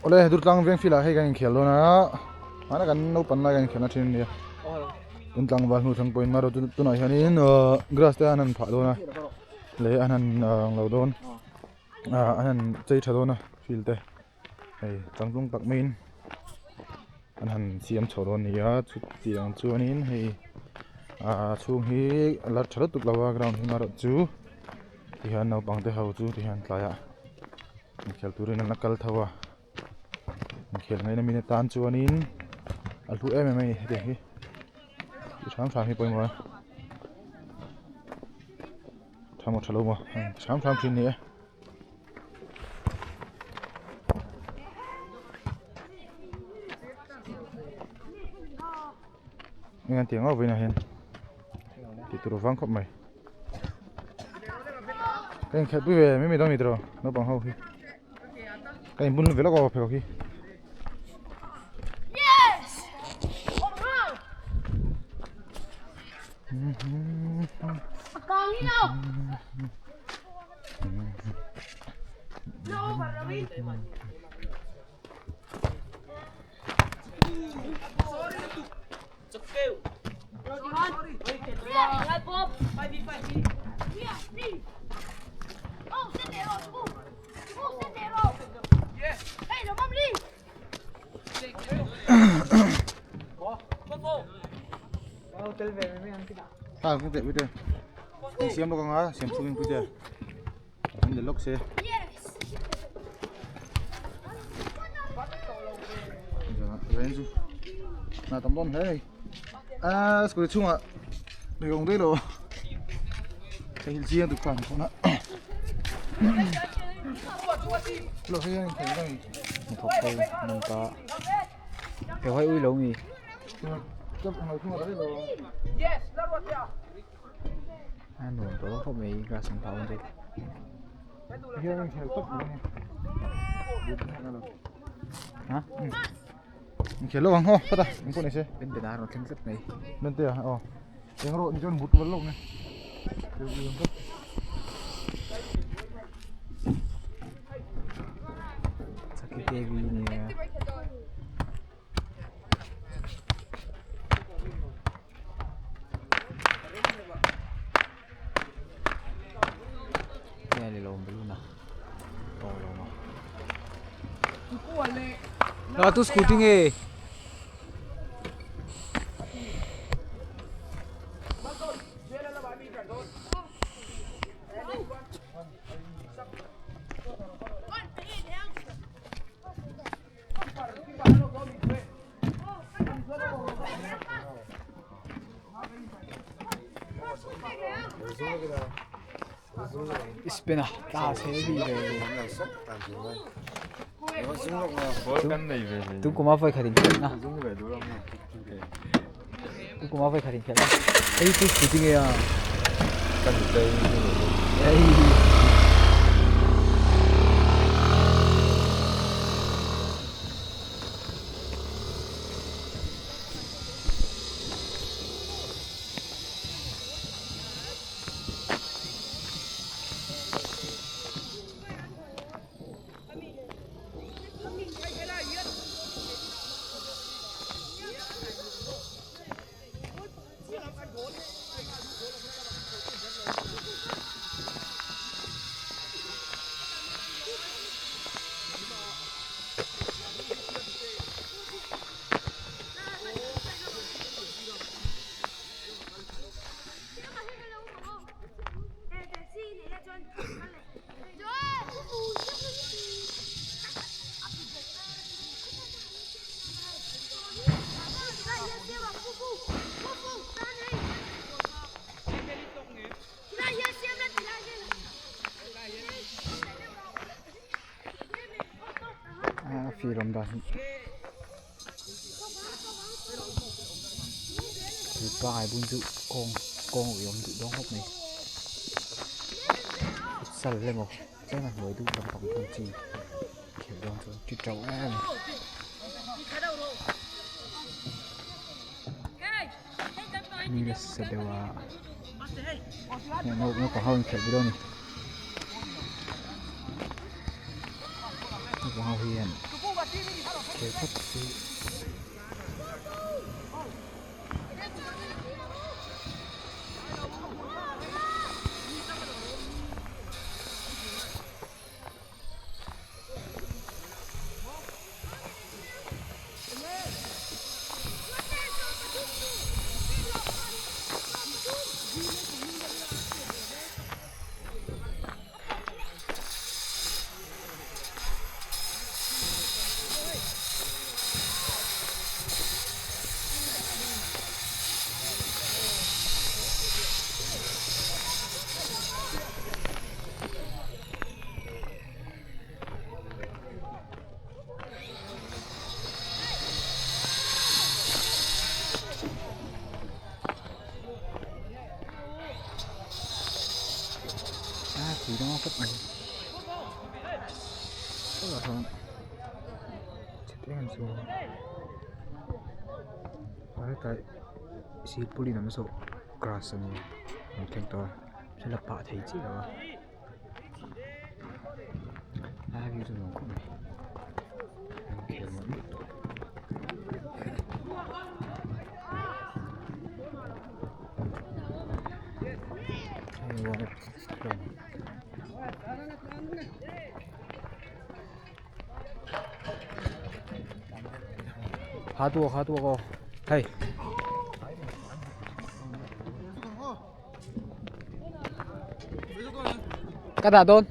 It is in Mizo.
Awle Durtlang veng field ah hei kan inkhel dawn a hmana kan naupang lai kan inkhelhna thin ania kan tlangval hnu thleng pawhin marawh chu tunah hianin ahh grass te an han phah dawn a leh an han ang lo dawn ah an han chei tha dawn a field te hei changtlung tak maiin an han siam chho dawn a ni a chutiang chuanin hei ah chhung hi a la tha lutuk lo a ground hi marawh chu tihian naupang te ho chu tihian tlaiah. Inkhel turin an la kal tho a inkhel ngaihna min atan chuanin a hlu em em a ni hetiang hi ti hram hram hi pawimawh a tha maw tha lo maw ti hram hram thin a ni e. Eng an tih ang vawiinah hian tih tur vang khawp mai. Ka inkhelh pui ve mai mai dawn a ni tawh naupang ho hi ka inbun ve lawk a pheikhawk hi. À, không tiện bây giờ. Mình xem đâu con á, xem chung bây giờ. Anh để lốc xe. Na tam dawn hle hei a scooty chhungah mi awm daih lo ka hil chiang tuk khan khawna lo hei an thei daih thawk thei nung ta he hoi ui lo mi a nuam tawh khawp mai grass an phah awm chu hian an khel tawp mai ha Inkhel lo ang haw phawt a eng pawh ni se. Ben ben a rawn thleng tlat mai. Ben te a aw eng rawh ni chuan but vel lawk ni. Chaki TV nia. Đó tu scooty nge Spin a ta chhe bi ve tu kuma voi khatin khelh na tu kuma voi khatin khelh na hei chu scooty nge a ei a fir awm dan hi pangai bun chu kawng kawng ui awm duh dawn khawp mai futsal emaw tlem a hnuai duh lampang thung chi khelh dawn chuan ti teuh em a ni nasa deuh a naupang ho inkhelh pui dawn a ni naupang ho hian. Khel phawt se. A tui dang a kawp mai tawh chuan chhe em chu a hetlai silpauline awm zawh grass a nia an thleng tawh a thil a pah thei chiah lo a a view chu nuam khawp mai an khel mawlh mawlh tawh. Kha tu kha tu ko hei ka dah dawn.